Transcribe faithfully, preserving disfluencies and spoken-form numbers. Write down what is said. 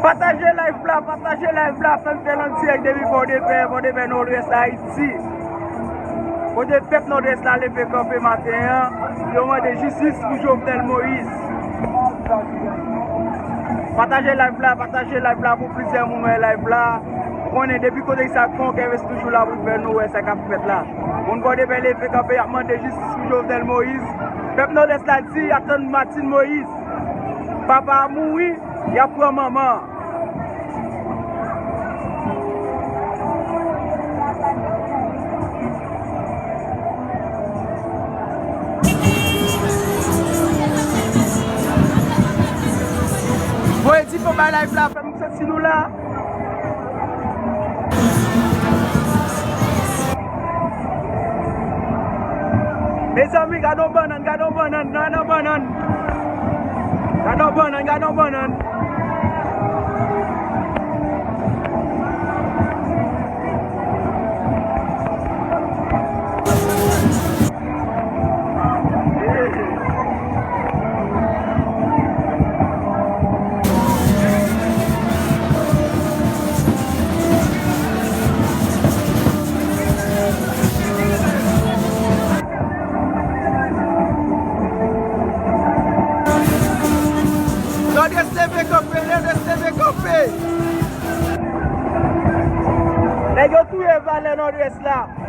Pataje live la, pataje live la, fè m fè l an dirèk depi Pòdepè, Pòdepè Nòdwès Ayiti. Kote pèp Nòdwès la leve kanpe maten an, yo mande jistis pou Jovenel Moïse. Pataje live la, pataje live la pou plizyè moun wè live la. Ou konnen depi kote sa konkè res toujou la pou fè nou wè sa k ap fèt la. Moun Pòdepè leve kanpe, y ap mande jistis pou Jovenel Moïse. Pèp Nòdwès la di, y ap tann Martine Moïse. Papa a mouri, y ap pran manman an. Voye dife bay live la, fè m santi nou la. Mezanmi, gade yon bannann, gade yon bannann, gade yon bannann. Gade yon bannann, gade yon bannann. Nòdwès leve kanpe, Nòdwès leve kanpe. Nèg yo touye valè Nòdwès la.